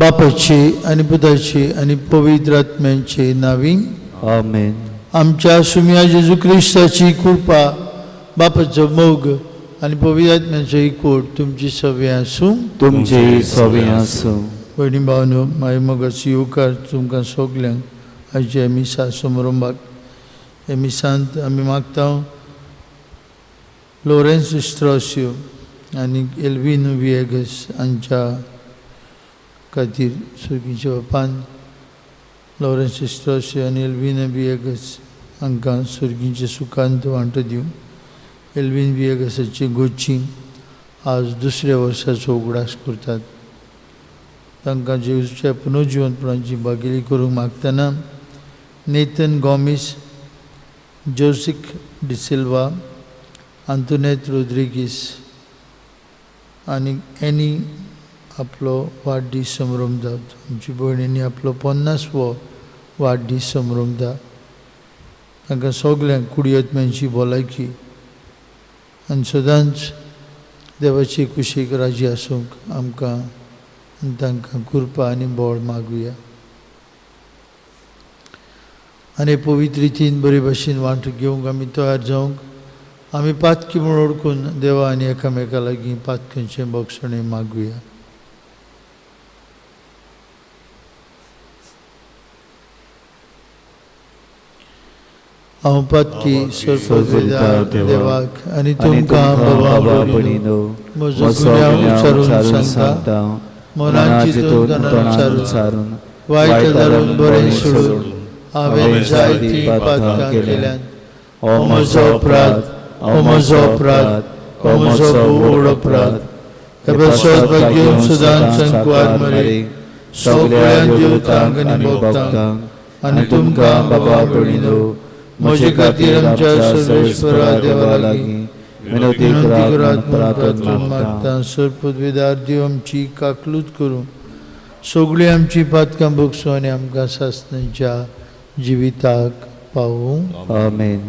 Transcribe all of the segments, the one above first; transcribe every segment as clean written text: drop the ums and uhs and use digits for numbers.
बापाची आनी पुताची आनी पवित्र आत्म्यांची नावी. आमेन. आमच्या सुम्या जेजू क्रिस्ताची कृपा, बापाचो मोग आनी पवित्र आत्म्याचो एकवट तुमची सगळी आसूं. तुमची सवी आसूं. भयणी भावनो, माय मोगाचो येवकार तुमकां सगल्यांक आयच्या मिसा समारंभाक. हे मिसांत आमी मागता लोरेन्स इस्ट्रोसियो आनी एल्वीन विएगस हांच्या खातीर. सर्गीच्या बापान लोरेन्स इस्ट्रोसियो आनी एल्वीन विएगस हांकां सर्गीचे सुखांत वांटो दिवं. एल्वीन विएगसाची गोची आज दुसऱ्या वर्साचो उगडास करतात. तांकां जेजूच्या पुनर्जिवनपणाची भागिली करूंक मागतना नेथन गॉमीस, जोसीक डिसिल्वा, आंतोनेत रोद्रिगीस आनी एनी आपलो वाडदीस समरमतात. आमची भयणींनी आपलो 50वो वाडदीस समरमता. तांकां सगल्यांक कुडयत्म्यांची भलायकी आनी सदांच देवाची कुशीक राजी आसूंक आमकां आनी तांकां कृपा आनी बळ मागुया. आनी पवित्र रितीन बरे भाशेन वांटो घेवंक आमी तयार जावंक आमी पातकी म्हूण ओळखून देवा आनी एकामेका लागीं पातकेचें बक्षणें मागुया. हांव पातकी सर्वदा देवाक आनी तुमकां बाबा भयणीनो म्हजो गुन्यांव उच्चारून सांगता. मनान चिंतून तोंडान उच्चारून वायट धरून बरें सोडून हांवें जायतीं पातकां केल्यात. हो म्हजो अपराध, हो म्हजो अपराध, हो म्हजो व्हड अपराध. हे पासत भाग्य सदांच संकवार मरे सगळ्या देवतांक आनी भक्तांक आनी तुमकां बाबा भयणीनो म्हजे खातीर आमच्या सर्वेश्वरा देवा लागीं विनंती करात म्हूण मागता. सर्पवेदार देव आमची काकलूत करूं, सगळीं आमची पातकां भोगसूं आनी आमकां सासणाच्या जिविताक पावूं. आमेन.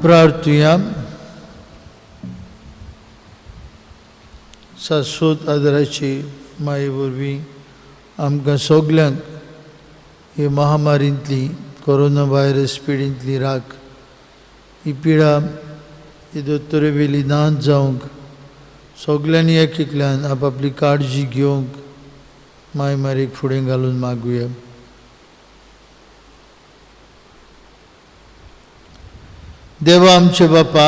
प्रार्थुया. शाश्वत आदाराची माये वरवीं आमकां सगल्यांक हे महामारींतली कोरोना व्हायरस पिडींतली राख, ही पिडा ही दोतोरेवेली नाच जावंक सगल्यांनी एक एकल्यान आपापली काळजी घेवंक माय मारीक फुडें घालून मागुया. देवा आमचे बापा,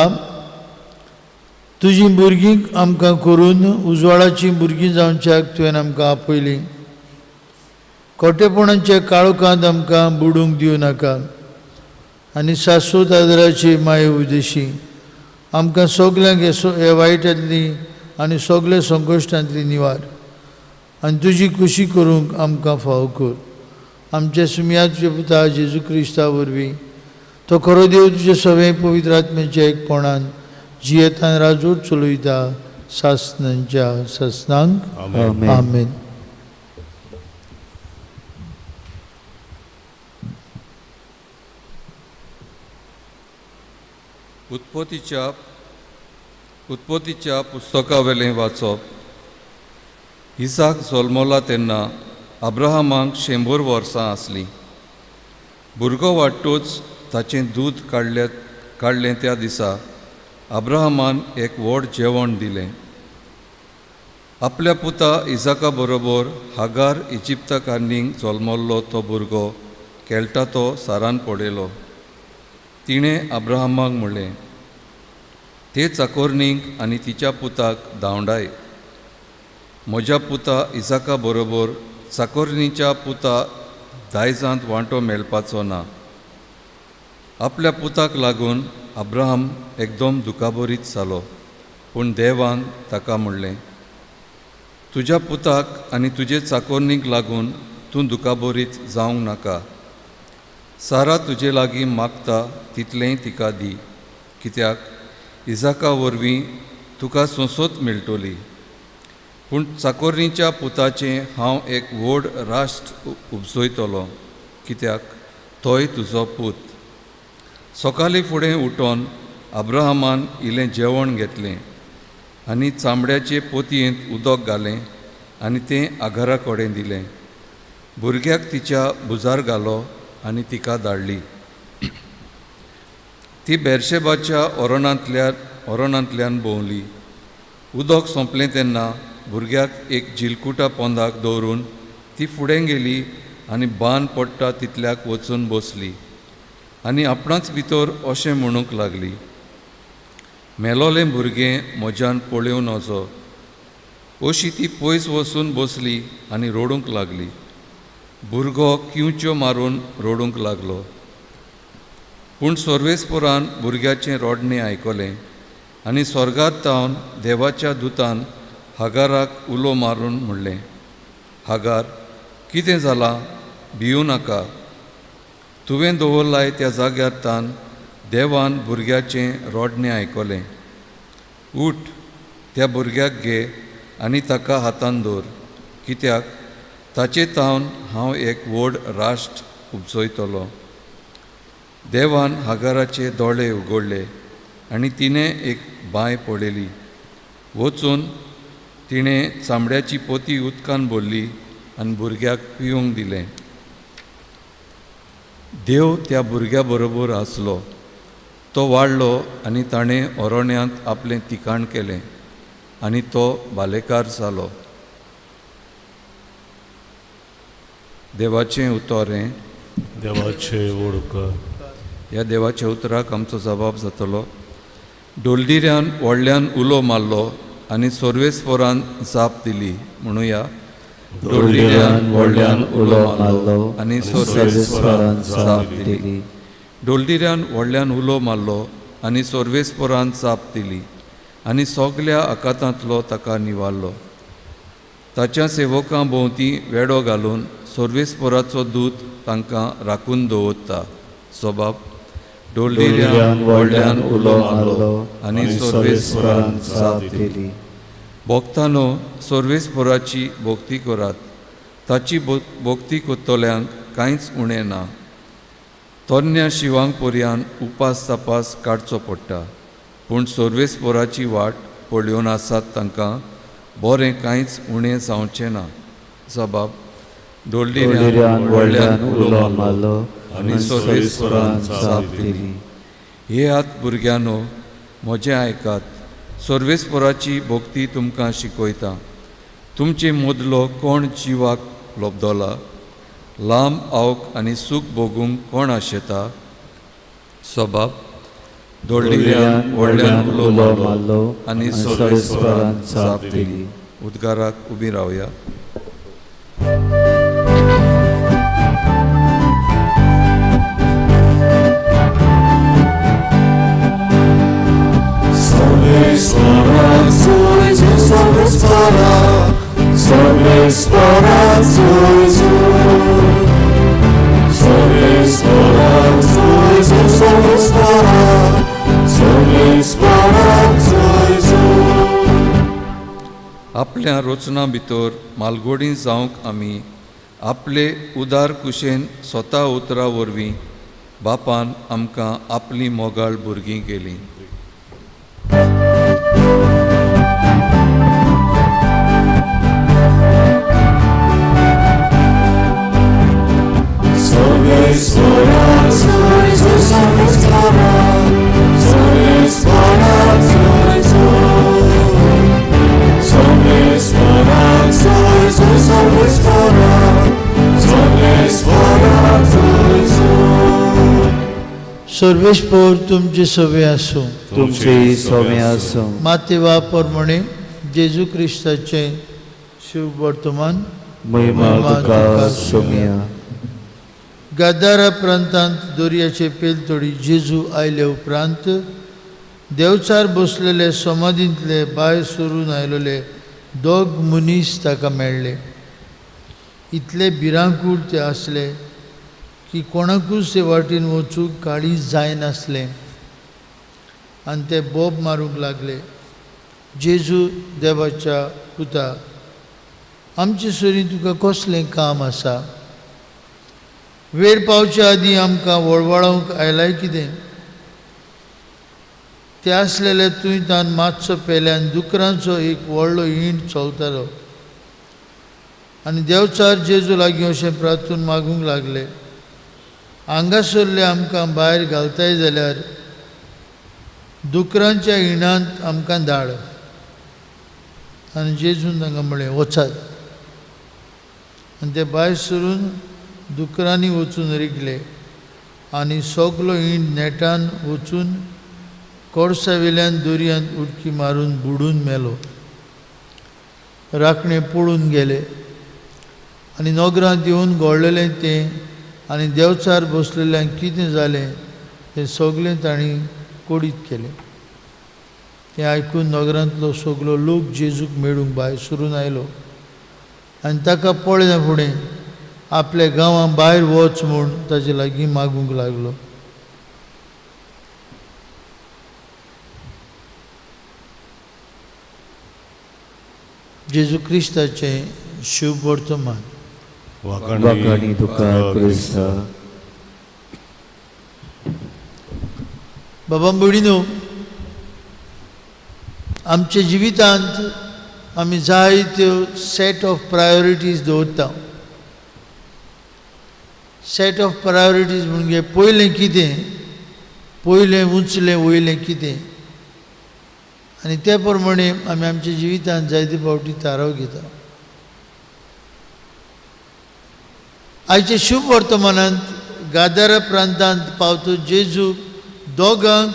तुजी भुरगीं आमकां करून उजवाडाचीं भुरगीं जावच्याक तुवें आमकां आपयलीं. खोटेपणाच्या काळोखांत आमकां बुडूंक दिवं नाका आनी शाश्वत आदाराची माये उदेशी आमकां सगल्यांक हे वायटांतली आनी सगल्या संकश्टांतली निवार आनी तुजी खुशी करूंक आमकां फावो कर. आमच्या सुमयाचे पुता जेजू क्रिस्ता वरवीं तो खरो देव तुजे सगळे पवित्र आत्म्याच्या एकपणान जियेतान राजूर चलयता सासणांच्या सासणांक. आमेन. उत्पत्तीच्या पुस्तकावेलें वाचप. इसाक जल्मला तेन्ना अब्राहमाक 100 वर्सां आसलीं. भुरगो वाडटूच ताचें दूद काडलें त्या दिसा अब्राहमान एक व्हड जेवण दिलें. आपल्या पुता इजाका बरोबर हागार इजिप्तकारणीक जल्मल्लो तो भुरगो खेळटा तो सारान पळयलो. तिणें अब्राहमाक म्हणलें, ते चाकोरणीक आनी तिच्या पुताक धांवडाय. म्हज्या पुता इजाका बरोबर चाकोरणीच्या पुता दायजांत वांटो मेळपाचो ना. आपल्या पुताक लागून अब्राहम एकदम दुखाबरीत जालो. पूण देवान ताका म्हणलें, तुज्या पुताक आनी तुजे चाकोरणीक लागून तूं दुखाबरीत जावंक नाका. सारा तुजे लागीं मागता तितलेंय तिका दी, कित्याक इजाका वरवीं तुका सोंसोत मेळटली. पूण चाकोरणीच्या पुताचें हांव एक व्हड राष्ट्र उपजयतलो, कित्याक तोय तुजो पूत. सकाळीं फुडें उठोन अब्राहमान इल्लें जेवण घेतलें आनी चामड्याचे पोतयेंत उदक घालें आनी तें आघरा कडेन दिलें. भुरग्याक तिच्या भुजार घालो आनी तिका धाडली. ती बेरशेबाच्या ओरणांतल्यान भोंवली. उदक सोंपलें तेन्ना भुरग्याक एक जिलकुटा पोंदाक दवरून ती फुडें गेली आनी बांद पडटा तितल्याक वचून बसली आनी आपणाच भितर अशें म्हणूंक लागली, मेलोलें भुरगें म्हज्यान पळोवं नजो. अशी ती पयस वचून बसली आनी रडूंक लागली. भुरगो किंवच्यो मारून रडूंक लागलो. पूण सर्वेस्परान भुरग्याचें रडणें आयकलें आनी स्वर्गांत तावन देवाच्या दुतान हागाराक उलो मारून म्हणलें, हागार, कितें जालां? भिवूं नाका. तुवें दवरलाय त्या जाग्यार तान देवान भुरग्याचें रडणें आयकलें. उठ, त्या भुरग्याक घे आनी ताका हातान दवर, कित्याक ताचे तावन हांव एक व्हड राष्ट्र उपजयतलो. देवान हागाराचे दोळे उगडले आनी तिणें एक बांय पळयली. वचून तिणें चामड्याची पोती उदकान भरली आनी भुरग्याक पिवंक दिलें. देव त्या भुरग्या बरोबर आसलो. तो वाडलो आनी ताणें ओरण्यांत आपलें तिकाण केलें आनी तो बालेकार जालो. देवाचें उतर हें. देवाचें वडकार. ह्या देवाच्या उतराक आमचो जबाब जातलो. डोलडिऱ्यान व्हडल्यान उलो मारलो आनी सर्वेस्परान जाप दिली. म्हणुया, डोलडिऱ्यान व्हडल्यान उलो मारलो आनी सर्वेस्परान जाप दिली. डोलडिऱ्यान व्हडल्यान उलो मारलो आनी सर्वेस्परान जाप दिली आनी सगल्या आकातांतलो ताका निवारलो. ताच्या सेवकां भोंवती वेडो घालून सर्वेस्पराचो दूत तांकां राखून दवरता. स्वभाव डोलडिऱ्यान व्हडल्यान उलो मारलो आनी सर्वेस्परान जाप दिली. भक्तानो, सर्वेस्पराची भक्ती करात. ताची भक्ती करतल्यांक कांयच उणें ना. तरण्या शिवांक पर्यान उपास तपास काडचो पडटा, पूण सर्वेस्पराची वाट पळोवन आसात तांकां बरें कांयच उणें जावचें ना. जबाब डोलडिऱ्यान व्हडल्यान उलो मारलो आनी सर्वेस्परान जाप दिली. हे आत भुरग्यांनो, म्हजें आयकात. सर्वेस्पराची भक्ती तुमकां शिकयता. तुमचे मदलो कोण जिवाक लोबदोला? लांब आवक आनी सूख भोगूंक कोण आशेता? स्वभाव डोलडिऱ्यान व्हडल्यान उलो मारलो आनी सर्वेस्परान जाप दिली. उद्गाराक उबी रावया. आपल्या रचना भितर मालगोडी जावंक आमी आपले उदार कुशेन स्वता उतरा वरवीं बापान आमकां आपली मोगाळ भुरगीं केली. Sole spora, सर्वेस्पोर तुमचे सवे आसूं. तुमचे सवे आसूं. मातेवा प्रमाणे जेजू क्रिस्ताचें शुभ वर्तमान. महिमा तुका सोम्या. गादारा प्रांतांत दर्याचे पेलतडी जेजू आयले उपरांत देवचार बसलेले समाधींतले भायर सरून आयलेले दोग मनीस ताका मेळ्ळे. इतले भिरांकूळ ते आसले की कोणाकूच ते वाटेन वचूंक काळीज जायनासलें आनी ते बोब मारूंक लागले, जेजू देवाच्या पुता, आमचे सरीं तुका कसलें काम आसा? वेळ पावचे आदीं आमकां वळवळावंक आयलाय कितें? ते आसलेले तुंयतान मातसो पेल्यान दुकरांचो एक व्हडलो इंड चलतालो आनी देवचार जेजू लागीं अशें प्रार्थून मागूंक लागले, हांगासरले आमकां भायर घालताय जाल्यार दुकरांच्या इणांत आमकां धाड. आनी जेजून तांकां म्हणलें, वचात. आनी ते भायर सरून दुकरांनी वचून रिगले आनी सगलो इंड नेटान वचून कोडसावेल्यान दर्यांत उडकी मारून बुडून मेलो. राखणे पळून गेले आनी नगरांत येवन घोळलेलें तें आनी देवचार बसलेल्यांक कितें जालें तें सगलें तांणी कोडीत केलें. तें आयकून नगरांतलो सगलो लोक जेजूक मेळूंक भायर सरून आयलो आनी ताका पळयना फुडें आपल्या गांवां भायर वच म्हूण ताजे लागीं मागूंक लागलो. जेजू क्रिस्ताचें शुभ वर्तमान. वाखाणी तुका क्रिस्ता. बाबा भयणीनो, आमच्या जिवितांत आमी जायत्यो सेट ऑफ प्रायोरिटीज दवरता. सेट ऑफ प्रायोरिटीज म्हणजे पयलें कितें, पयलें उंचलें वयलें कितें, आनी ते प्रमाणे आमी आमच्या जिवितांत जायते फावटी थाराव घेता. आयच्या शुभ वर्तमानांत गादारा प्रांतांत पावतो जेजू दोगांक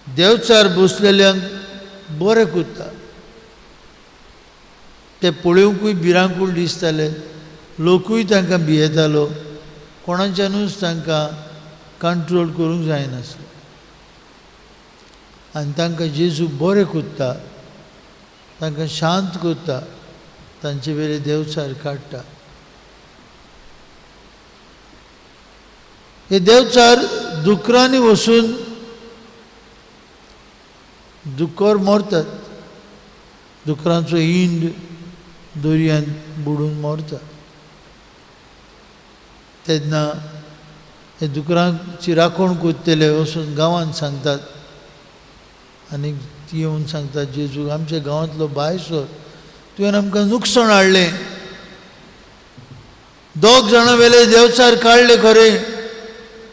देवचार बसलेल्यांक बरें करता. ते पळोवंकूय भिरांकूळ दिसताले, लोकूय तांकां भियेतालो, कोणाच्यानूच तांकां कंट्रोल करूंक जायनासलो. आनी तांकां जेजू बरें करता, तांकां शांत करता, तांचे वेले देवचार काडटा. हे देवचार दुकरांनी वचून दुकर मरतात, दुकरांचो इंड दर्यांत बुडून मरता. तेन्ना हे दुकरांची राखण करतले वचून गांवांत सांगतात आनी ती येवन सांगतात, जेजू आमच्या गांवांतलो भायर सर, तुवें आमकां नुकसाण हाडलें. दोग जाणां वेले देवचार काडले खरें,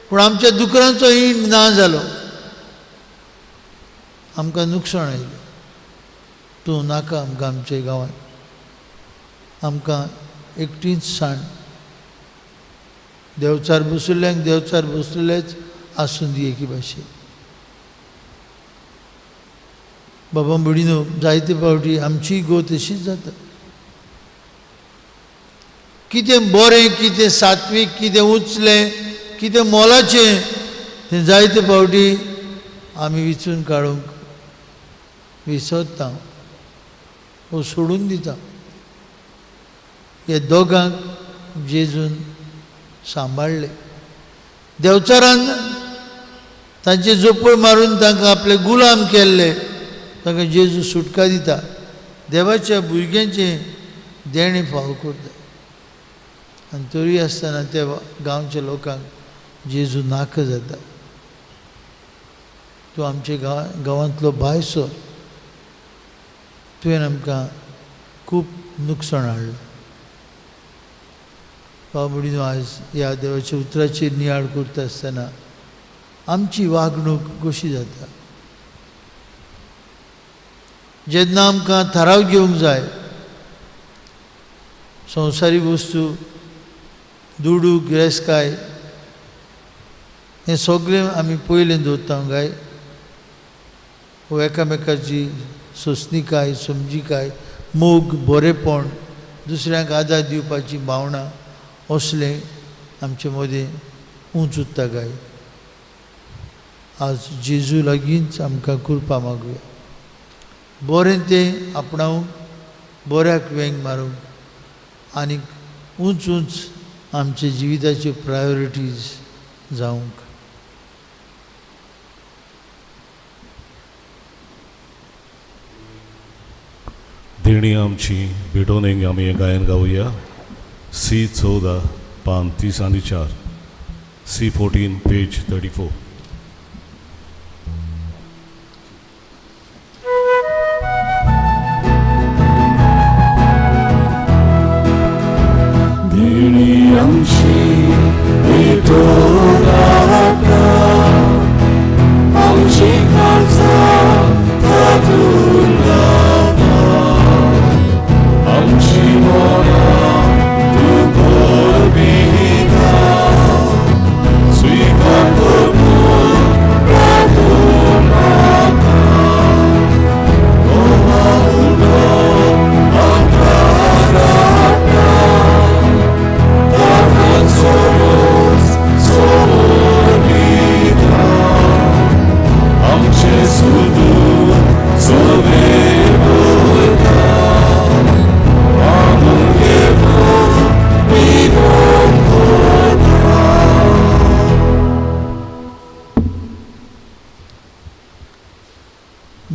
पूण आमच्या दुकरांचो इंड ना जालो, आमकां नुकसाण आयलें. तूं नाका आमकां आमच्या गांवांत, आमकां एकटीच सांड. देवचार बसुल्ल्यांक देवचार बसलेलेच आसूं दी एकी भाशेन. बाबा भयणीनो, जायते फावटी आमचीय गत तशीच जाता. कितें बरें, कितें सात्वीक, कितें उंचलें, कितें मोलाचें तें जायते फावटी आमी विचून काडूंक विसरता वो सोडून दिता. हे दोगांक जेजून सांबाळ्ळे. देवचारान तांचे जोपय मारून तांकां आपले गुलाम केल्ले, तांकां जेजू सुटका दिता, देवाच्या भुरग्यांचें देणें फावो करता. आनी तरी आसतना त्या गांवच्या लोकांक जेजू नाका जाता. तूं आमच्या गांवांतलो भायर सर, तुवें आमकां खूब नुकसाण हाडलें. बाबा भयणीनो, आयज ह्या देवाच्या उतराचेर नियाळ करता आसतना आमची वागणूक कशी जाता? जेन्ना आमकां थाराव घेवंक जाय, संवसारी वस्तू, दुडू, गिरेस्तकाय हें सगळें आमी पयलें दवरता काय हो एकामेकाची सोंसणीकाय, समजिकाय, मोग, बरेपण, दुसऱ्यांक आदार दिवपाची भावना असलें आमचे मदीं उंच उत्ता काय. आज जेजू लागींच आमकां कृपा मागुया, बरें तें आपणावंक, बऱ्याक वेंग मारूंक आनी उंच उंच आमच्या जिविताच्यो प्रायोरिटीज जावंक. देणी आमची भेटोवणेक आमी हें गायन गावया. सी 14 पान 30 आनी 4, सी 14 पेज 34. देणी आमची भेटोवनाका, आमची काळजां तातूंत आमची मनां तूं परबिता, स्विकार प्रभू प्रार्थनाका, गोवा उलो अंधाराका, ताका सोरोस सोबिता, आमचे सुदूर सोबे बोलता,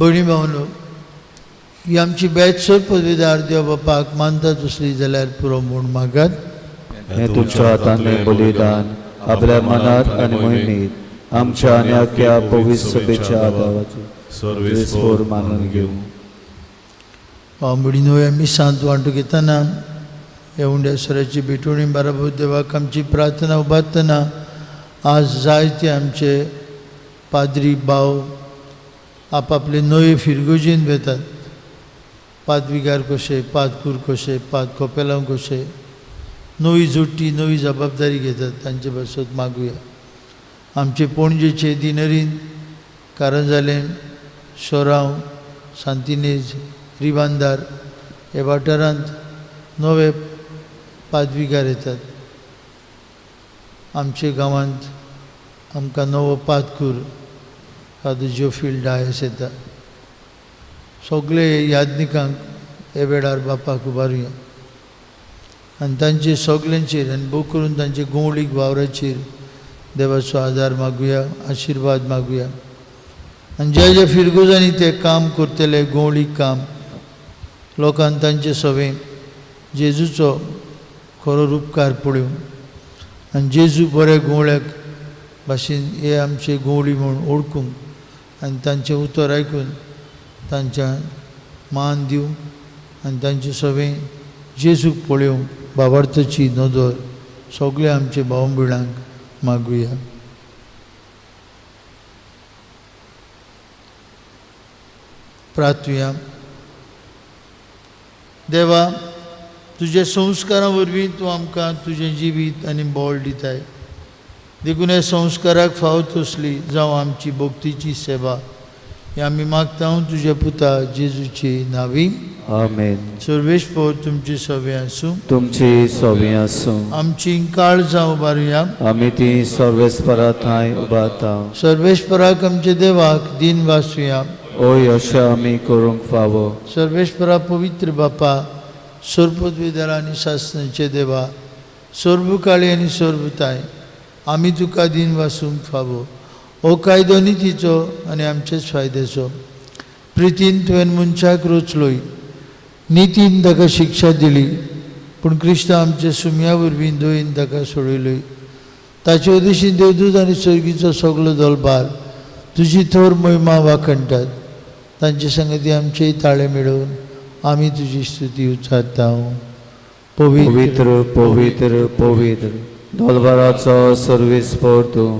भयणी भावनो, ही आमची बॅचसर पदवीदार देव बापाक मानता दुसरी जाल्यार पुरो म्हूण मागात. हें तुमच्या हातांतलें बलिदान आपल्या मनात आनी मोहिमेंत आमच्या आनी आख्या पवित्र सभेच्या आदावाचें सर्वेस्पोर मानून घेवं. भाव भयणीनो, ह्या मिसांत वांटू घेतना ह्या उंड्यासराची भेटवणी बाराबर देवाक आमची प्रार्थना उबारतना आज जायते आमचे पाद्री भाव आपापले नवे फिरगोजीन वेतात. पादविगार कशे, पादकूर कशे, पाद कोपेलांव कशे, नवी जोडटी नवी जबाबदारी घेतात. तांचे पासत मागुया. आमचे पणजेचे दिनरीन कारंजालें, शोरांव, सांतिनेज, रिबांदार ह्या वाठारांत नवे पादविगार येतात. आमच्या गांवांत आमकां नवो पादकूर फादर जोफील डायस येता. सगळे याज्ञिकांक हे वेळार बापाक उबारुया आनी तांचे सगल्यांचेर आनी भोव करून तांचे गोंवळीक वावराचेर देवाचो आदार मागुया, आशिर्वाद मागुया. आनी ज्या ज्या फिरगुजांनी ते काम करतले गोंवळीक काम, लोकांक तांचे सवें जेजूचो खरो रुपकार पळोवंक आनी जेजू बऱ्या गोंवळ्याक भाशेन हे आमचे गोंवळी म्हूण वळखूंक आनी तांचें उतर आयकून तांच्या मान दिवंक आनी तांचे सवें जेजूक पळोवंक बाबार्थाची नदर सगळे आमचे भाव भयणांक मागुया. प्रार्थुया. देवा, तुज्या संस्कारां वरवीं तूं आमकां तुजें जिवीत आनी बळ दिताय, देखून ह्या संस्काराक फावो तसली जावं आमची भक्तीची सेवा हे आमी मागता तुज्या पुता जेजूचे नांवी. आमेन. सर्वेस्पोर तुमची सवे आसूं. तुमची सवे आसूं. आमची काळजां उबारुया. आमी ती सर्वेस्परा थंय उबारता. सर्वेस्पराक आमच्या देवाक दिन वासुया. ओय अशें आमी करूंक फावो. सर्वेस्परा पवित्र बापा, सर्वपदवीधर आनी शासनाचे देवा, सर्वकाळी आनी सर्वताय, आमी तुका दिन वासूंक फावो. हो कायदो नितीचो आनी आमचेच फायद्याचो. प्रितीन तुवें मनशाक रचलोय, नितीन ताका शिक्षा दिली, पूण क्रिस्तांव आमच्या सुमया वरवीं दयेन ताका सोडयलोय. ताचे उदेशीन देवदूत आनी सर्गीचो सगलो दलबार तुजी थोर महिमा वाखणटात. तांचे संगती आमचेय ताळे मेळोवन आमी तुजी स्तुती उच्चारता. पवित्र पवित्र पवित्र दलबाराचो सर्वेस्पोर तूं,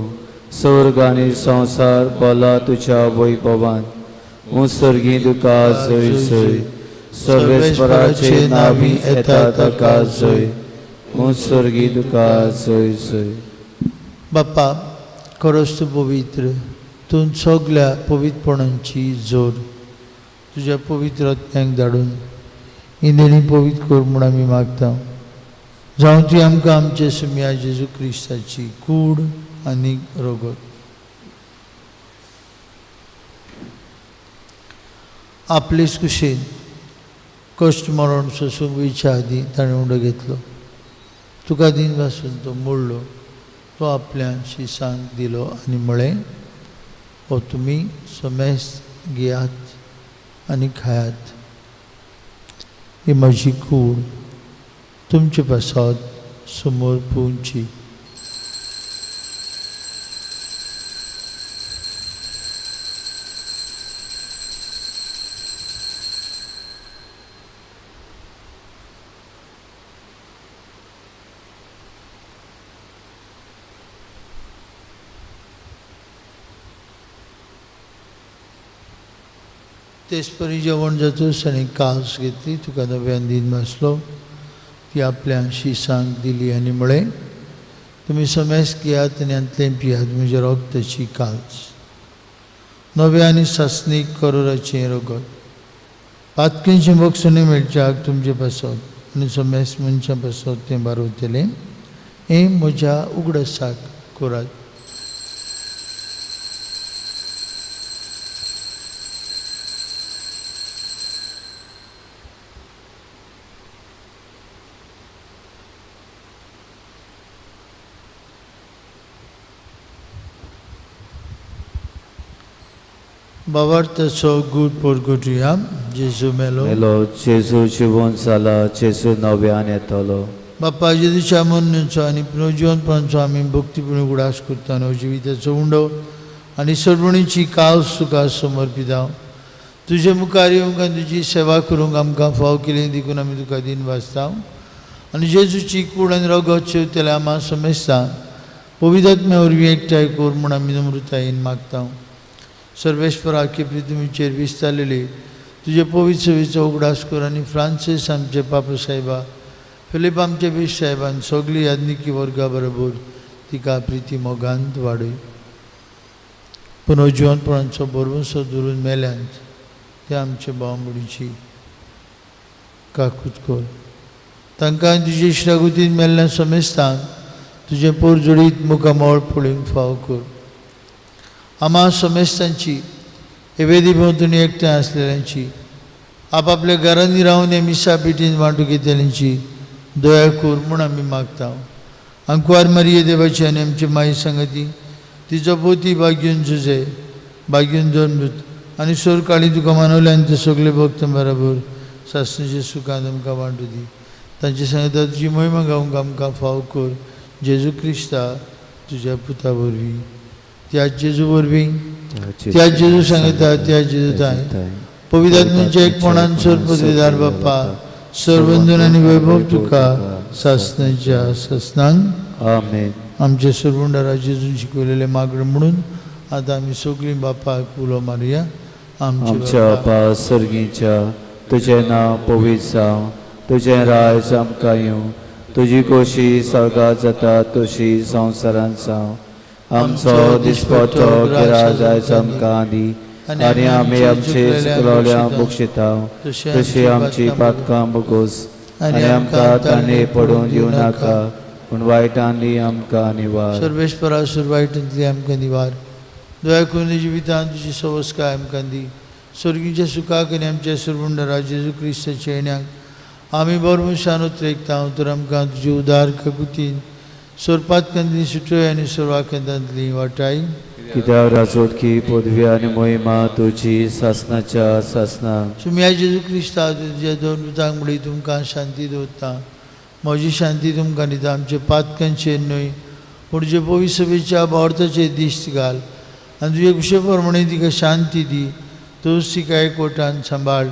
स्वर्ग आनी संवसार बोला तुज्या वैभवान. उत्सर्गी तुका जय जय, सर्वेस्पराचे नावी येता ताका जय, उत्सर्गी तुका जय जय. बाप्पा, खरोच तूं पवित्र, तूं सगल्या पवित्रपणांची जोर. तुज्या पवित्र आत्म्याक धाडून ही देणी पवित्र कर म्हूण आमी मागता. जावं ती आमकां आमचे सुम्या जेजू क्रिस्ताची कूड आनी रगत. आपलेच कुशीन कश्ट मरण सोसूंक वयच्या आदीं ताणें उंडो घेतलो. तुका दिन वासून तो मोडलो, तो आपल्या शिसांक दिलो आनी म्हळें, हो तुमी समेस्त घेयात आनी खायात, ही म्हजी कूड तुमचे पासत समोर पोवची. तेचपरी जेवण जातूच आनी कास घेतली, तुका नव्यान दिन भासलो, ती आपल्या शिसांक दिली आनी म्हळें, तुमी समेस्त घेयात आनी हांतलें पियात, म्हज्या रगताची कास, नव्या आनी सासणीक करोराचें रगत, पातकेंचें बक्षणें मेळच्याक तुमचे पासत आनी समेस्त मनशां पासत तें बारवतलें. हें म्हज्या उगडासाक करात. बाबार्थाचो गूट पोरगुटया. जेजू मेलो, मेलो, जेजू जिवन जाला, जेजू नव्यान येतलो. बाप्पा जेजूच्या मरणाचो आनी पुनर्जिवनपणाचो आमी भक्तीपूर्ण उगडास करता. जिविताचो उंडो आनी सर्वणीची कास तुका समर्पिता. तुजे मुखार येवंक आनी तुजी सेवा करूंक आमकां फाव केली देखून आमी तुका दिन वाचता. आनी जेजूची कूड आनी रगत शेवतल्या आमा समेस्ता पवित्र वरवीं एकठांय कर म्हूण आमी नम्रतायेन मागता. सर्वेस्परा की पृथ्वीचेर विस्तारलेली तुजे पवित्र सेवेचो उगडास कर आनी फ्रांसीस आमचे पापा साहेबा, फिलीप आमचे बीश साहेबान सगळी याज्ञिकी वर्गा बरोबर तिका प्रिती मोगांत वाडय. पुनर्जिवनपणाचो भरवंसो धरून मेल्यांत ते आमचे भावमुडीची काकूत कर. तांकां तुजे इश्टागतीन मेल्ल्या समेस्तांक तुजें पोरजोडीत मुखामळ पळोवंक फाव कर. आमा समेस्तांची हे वेदी भोंवतणी एकठांय आसलेल्यांची, आपापल्या घरांनी रावन हे मिसा पेटीन वांटू घेतल्यांची दया कर म्हूण आमी मागता. आंकवार मारिये देवाची आनी आमची माई सांगती तिचो पोती भाग्यून जुजे भाग्यून दोन आनी सोरकाळी तुका मानवले आनी ते सगळे भक्त बरोबर सासणेचे सुखान आमकां वांटू दी. तांचे सांगता तुजी महिमा गावंक आमकां फाव कर. जेजू क्रिस्ता तुज्या पुता वरवीं, त्या जेजू वरवीं, त्या जेजू सांगता त्या जेजू ताय पवित्र आत्म्याच्या एकपणान सर पदवीदार बाप्पा सर्वंदन आनी वैभव तुका सासणाच्या सासणांक. आमेन. आमचे सरवंडारा जेजून शिकवलेले मागणें म्हणून आतां आमी सगळीं बापाक उलो मारुया. आमच्या बापा सर्गीच्या, तुजें नांव पवित्र जावं, तुजें राज आमकां येवं, तुजी खोशी स्वर्गात जाता तशी संवसारांत जावं. आमचो दिसपट्टो गिराज आयज आमकां दी आनी आमी आमचे चुकलोल्यांक बक्षिता तशी आमची पातकां बोगोस आनी आमकां ताणें पडून दिवं नाका, पूण वायटांनी आमकां निवार. सर्वेस्परा सुर वायटांतली आमकां निवार. दया करून जिवितांत तुजी सवस्काय आमकां दी. स्वर्गीच्या सुखाक आनी आमच्या सरवंडरा जेजू क्रिस्ताच्या येण्याक आमी बरमुशान उतरेकता. तर आमकां तुजी उदार काकुतीन सोरपातकांतली सुटय आनी सोरवाकेंतांतली वाटाय. कित्याक राजवटकी पदवी आनी महिमा तुजी सासणाच्या सासणा. सुम्या जेजू क्रिस्ता तुज्या दोन दुतांक म्हणली तुमकां शांती दवरता, म्हजी शांती तुमकां दिता. आमचे पातकांचेर न्हय पूण तुजे पवित्र सभेच्या भावार्थाचेर दिश्ट घाल आनी तुजे कुशे प्रमाणे तिका शांती दी. तूंच तिका एकवटान सांबाळ.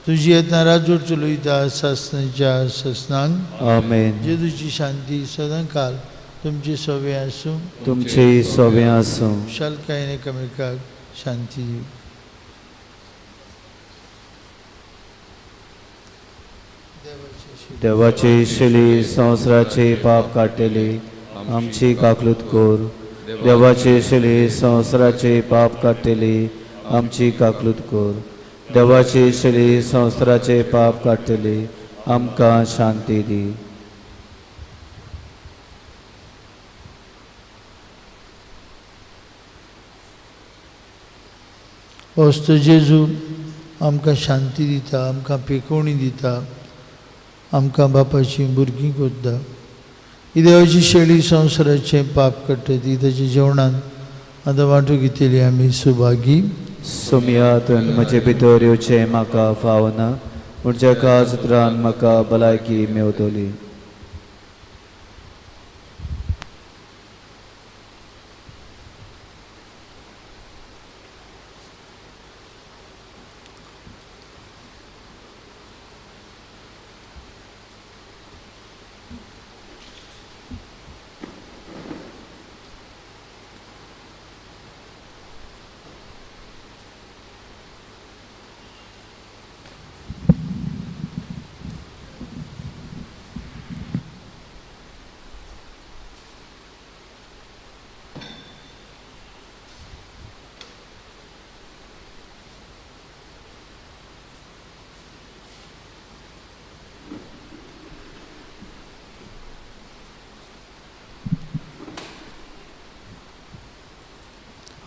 तुजी येतना राजवट चलयता सासणाच्या सासणांक. आमेन. जेजूची शांती सदांकाल तुमची सवे आसूं, तुमची सवे आसूं. खुशालकायेन एकामेकाक शांती दिवं. देवाची शिली संवसाराचे पाप काडटली आमची काकलूत कर. देवाची शेली संवसाराचे पाप काडटली आमची काकलूत कर. देवाची शेली संवसाराचे पाप काडटली आमकां शांती दी. वस्त जेजू आमकां शांती दिता, आमकां पेकोवणी दिता, आमकां बापाची भुरगीं करता. ही देवाची शेळी संवसाराचें पाप काडटा ती ताच्या जेवणान आतां वांटू घेतली आमी सुभागी. सोमया तुवें म्हजे भितर येवचें म्हाका फावना, पूण जेका सुत्रान म्हाका भलायकी मेवतली.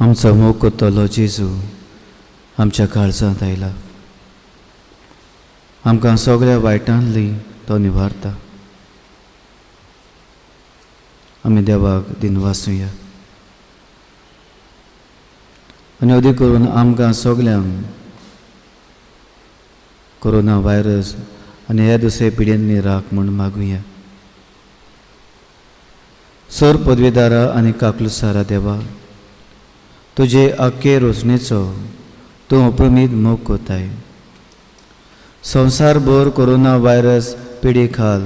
आमचो मोग करतलो जेजू आमच्या काळजांत आयला, आमकां सगळ्या वायटांतली तो निवारता. आमी देवाक दिनवासुया आनी अदीक करून आमकां सगल्यांक कोरोना व्हायरस आनी ह्या दुसरे पिड्यांनी राख म्हूण मागुया. सर पदवेदारा आनी काकलुसारा देवा, तुजे आख्खे रोशणेचो तूं अप्रमीत मोग कोताय. संवसारभर कोरोना व्हायरस पिडी खाल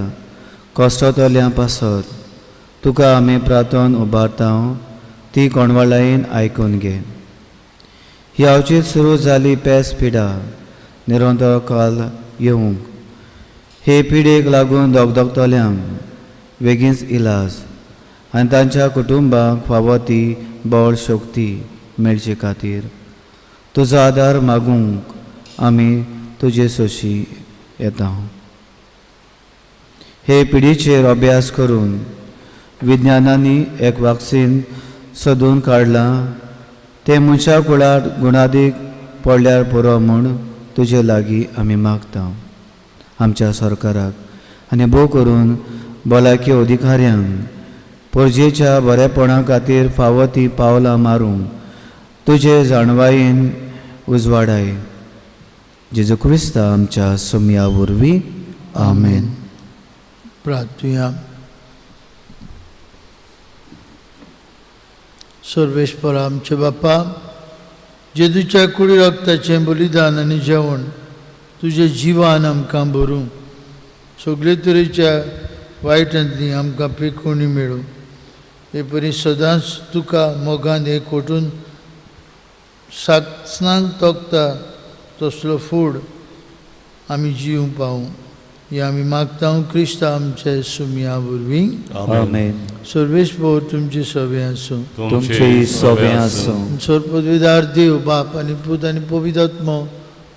कश्टतल्या पासत तुका आमी प्रार्थन उबारता, ती कोणवाळायेन आयकून घे. ही अवचीत सुरू जाली पेस पिडा निरंतर काल येवंक हे पिडेक लागून दगदगतल्यांक वेगींच इलाज आनी तांच्या कुटुंबाक फावो ती बळ शक्ती मेळचे खातीर तुजो आदार मागूंक आमी तुजे सोशी येता. हे पिडीचेर अभ्यास करून विज्ञानांनी एक वॅक्सीन सोदून काडलां, तें मनशा कुळार गुणादीक पडल्यार पुरो म्हूण तुजे लागीं आमी मागता. आमच्या सरकाराक आनी भोव करून भलायकी अधिकाऱ्यांक परजेच्या बरेपणा खातीर फावो ती पावलां मारूंक तुजे जाणवायेन उजवाडाय. जेजू क्रिस्ता आमच्या सोमया वरवीं, आमेन. प्रार्थुया. सर्वेस्पर आमचे बापा, जेजूच्या कुडी रक्ताचें बलिदान आनी जेवण तुजें जिवान आमकां भरूं, सगळे तरेच्या वायटांतली आमकां पेकोवणी मेळूं. हे परी सदांच तुका मोगान एकवटून सासणाक तोखता तसलो फूड आमी जिवंक पावूं, हे आमी मागता क्रिस्ता आमचे सुमया वरवीं, आमेन. सर्वेस्पर तुमचे सवे आसूं, तुमचे सवे आसूं. सर्वपदवीदार देव बाप आनी पूत आनी पवित्र आत्मो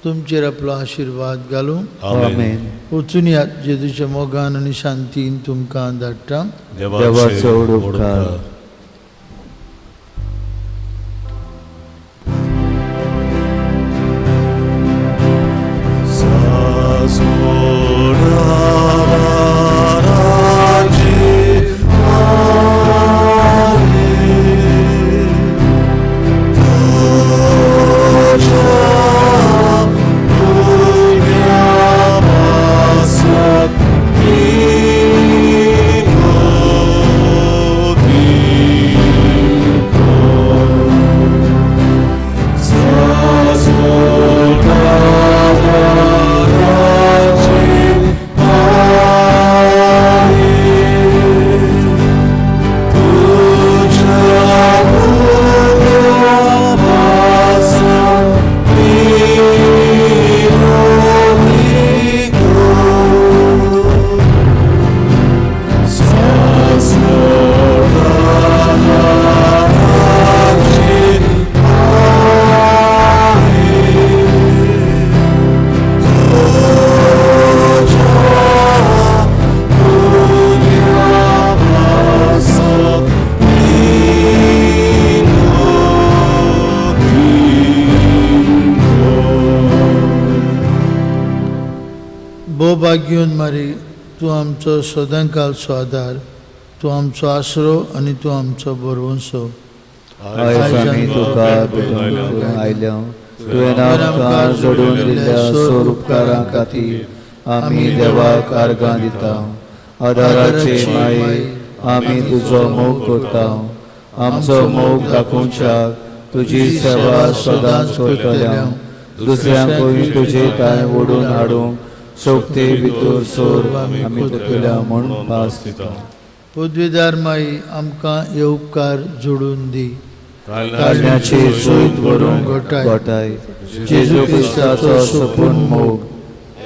तुमचेर आपलो आशिर्वाद घालूं, आमेन. वचून यात जेजूच्या मोगान आनी शांतीन तुमकां धाडटा. देवाचो उपकार. Be भियोन मारी, तूं आमचो सदांकालचो आदार, तूं आमचो आसरो आनी तूं आमचो बरवंसो। आयज आमी तुका भेटूंक आयल्या, तुवें आमकां जोडून दिल्ल्या सोर उपकारां खातीर आमी देवाक आर्गां दिता। आदाराचे माये, आमी तुजो मोग करता, आमचो मोग दाखोवच्याक तुजी सेवा सदांच करतल्या। दुसऱ्यांकूय तुजे थांय ओडून हाडूंक शक्ती भितर सोर आमी करतल्या म्हूण पास दिता। पदवीदार माई, आमकां हे उपकार जोडून दी। काडण्याची सोयत व्हरूंक गोठाय, जेजू क्रिस्ताचो सपूर्ण मोग,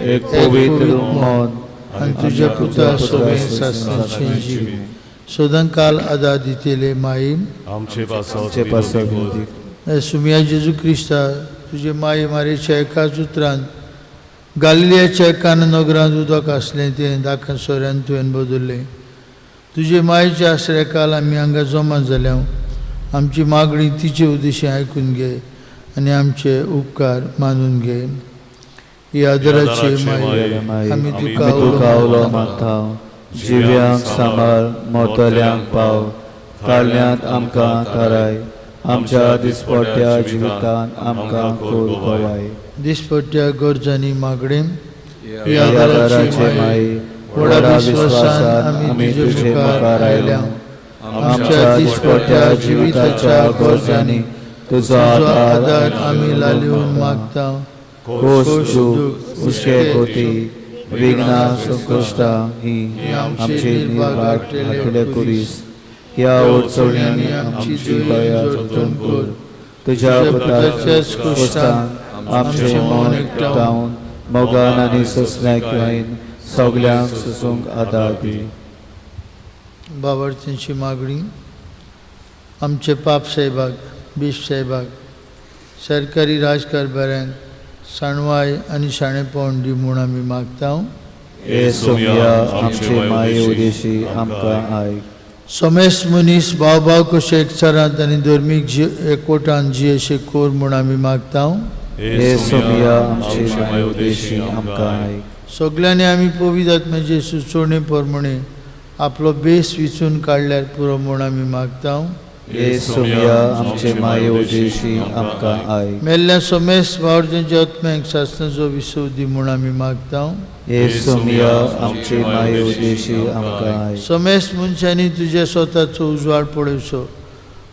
एक पवित्र मन आनी तुज्या पुता सोबें सासणाचें जिवीत सदांकाल आदार दितले माई, आमचे पासत विनंती। सुमिया जेजू क्रिस्ता, तुजे माई मारेच्या एकाच उतरान गालिलियाच्या एका नगरांत उदक आसलें तें दाखा सोऱ्यान तुवें बदल्लें। तुजे मायेच्या आसऱ्या काल आमी हांगा जमा जाल्या, आमची मागणी तिचे उद्देशी आयकून घे आनी आमचे उपकार मानून घे। ही आदराची माई, आमी तुका उलो मारता। जिव्यांक सांबाळ, मोतल्यांक पाव, ताळ्यांत आमकां थाराय, आमच्या दिसपट्ट्या जिवितांत आमकां कोर गवाय। दिसपट्ट्या गरजांनी मागणें, ही आदाराची माई, व्हडा विस्वासान आमी तुजे मुखार आयल्या, आमच्या दिसपट्ट्या जिविताच्या गरजांनी तुजो आदार आमी लालिवन मागता। खोस, दूख, हुस्के, खोती, विघ्नां, संकश्टां ही आमची निर्भाग कुरीस, ह्या अडचण्यांनी आमची दया जतन कर। तुज्या पुताच्या कुश्टान आमचें मन एकठावन मोगान आनी सोंसण्याकायेन सगल्यांक सोंसूंक आदार दी। बाबार्थ्यांची मागणी, आमचे पाप साहेबाक, बीश साहेबाक, सरकारी राजकारभाऱ्यांक साणवाय आनी शाणेपण दी म्हूण आमी मागता। हे सोमया, आमचे माये उदेशी आमकां आयक। समेस्त मनीस भाव भाव कशे एकचारांत आनी धर्मीक एकवटान जियेशे कोर म्हूण आमी मागता। हे सोमया, आमचे माये उदेशी आमकां आयक। सगल्यांनी आमी पवित्र आत्म्याचे सुचोवणे प्रमाणे आपलो बेस विचून काडल्यार पुरो म्हूण आमी मागता। हे सोमया, आमचे माये उदेशी आमकां आयक। मेल्ल्या समेस्त भावार्थ्यांच्या आत्म्यांक सासणाचो विसव दी म्हूण आमी मागता। हे सोमया, आमचे माये उदेशी आमकां आयक। समेस्त मनशांनी तुज्या स्वताचो उजवाड पळोवचो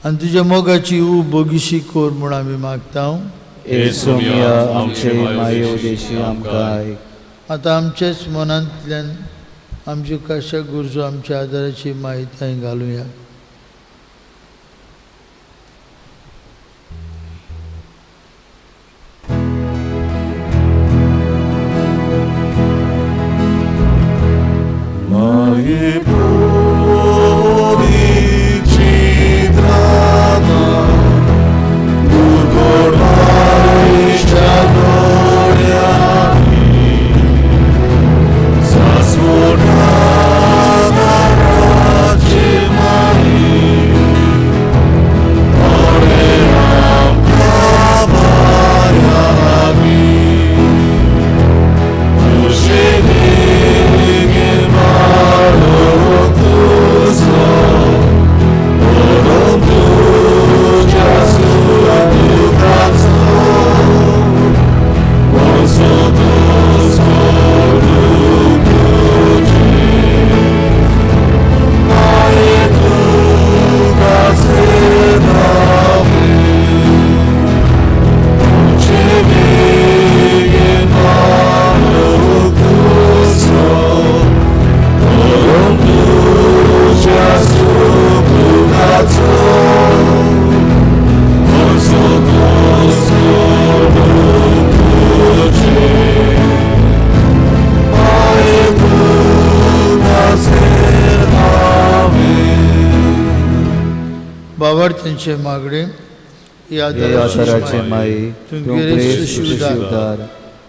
आनी तुज्या मोगाची ऊब बोगिशी कोर म्हूण आमी मागता। हे सोमया, आमचे माये उदेशी आमकां आयक। आतां आमचेच मनांतल्यान आमच्यो कशा गरजो आमच्या आदाराची माहिती घालुया। बाबार्थ्यांचे मागणे, आदाराचे माई, तूं गिरेस्त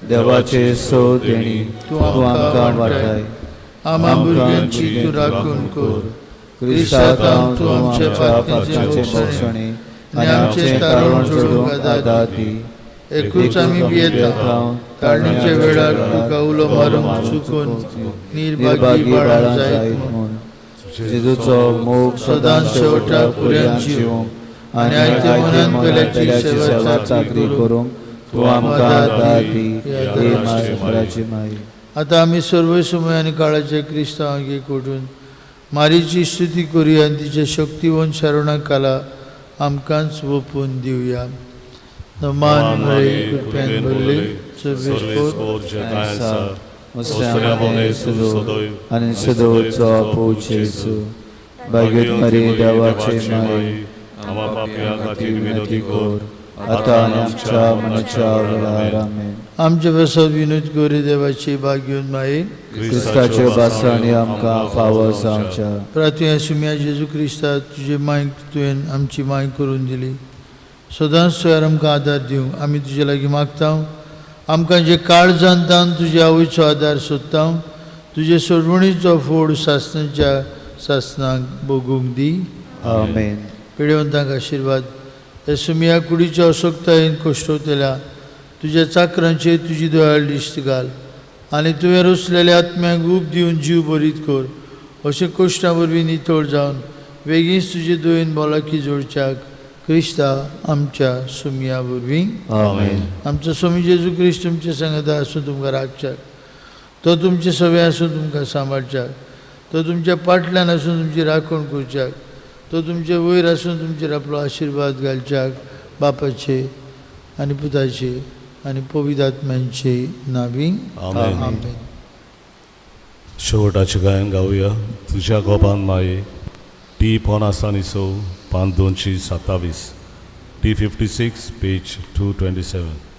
देवाचे सो देणी तूं आमकां वाटाय, आमा भुरग्यांची तूं राखण कर। क्रिस्तांव तूं आमच्या पापांचें भोगसणे आनी आमचें तारण जोडूंक आदार दी। एकूच आमी भियेता ताळणीच्या वेळार तुका उलो मारूंक चुकून निर्भागी बाळां जायत म्हूण. जेजूचो मोग सदांच शेवटाक पर्यंत जिवंक आनी आयते मनान पेल्याची सेवा चाकरी करूंक तूं आमकां आदार दी, हे माय माई. आतां आमी सर्व समय आनी काळाचे क्रिस्तांवांक एकवटून मारीची स्तुती करुया आनी तिच्या शक्तिवंत शरणा काला आमकांच वोपून दिवया. मान मरे कृपेन भरले आनी सदोचो पोवचेचो बागेत मरे देवाचे माई आम्हा पापयां खातीर विनंती कर आतां आनी आमच्या मनाच्या वेळार. आमेन. आमचे पासत विनोद करी देवाची भाग्योन माई क्रिस्ताच्या भासांनी आमकां फावो जावच्या. प्रार्थना सुम्या जेजू क्रिस्ता तुजे मायक तुवें आमची माय करून दिली, सदांच तुवें आमकां आदार दिवंक आमी तुजे लागीं मागता. आमकां जे काळ जाणता तुज्या आवयचो आदार सोदता, तुजे सोडवणीचो फोड सासणाच्या सासणाक भोगूंक दी. आमेन. पिडेवंतांक आशिर्वाद. हे सुमिया कुडीच्या असक्तायेन कश्टवतल्या तुज्या चाकरांचेर तुजी दयाळ दिश्ट घाल आनी तुवें रचलेल्या आत्म्याक ऊब दिवन जीव बरीत कर. अशें कश्टां वरवीं नितळ जावन वेगींच तुजे दयेन भलायकी जोडच्याक क्रिस्ता आमच्या सुमिया वरवीं. आमेन. आमचो स्वामी जेजू क्रिस्त तुमचे सांगता आसूं तुमकां राखच्याक, तो तुमचे सवे आसूं तुमकां सांबाळच्याक, तो तुमच्या पाटल्यान आसून तुमची राखण करच्याक, तो तुमचे वयर आसून तुमचेर आपलो आशिर्वाद घालच्याक. बापाचे आनी पुताचे आनी पवित्र आत्म्यांचे नावी. आमेन. शेवटाचें गायन गावया. तुज्या गोपान माये टी 50 आनी 6 पान 227 T 56 page 227.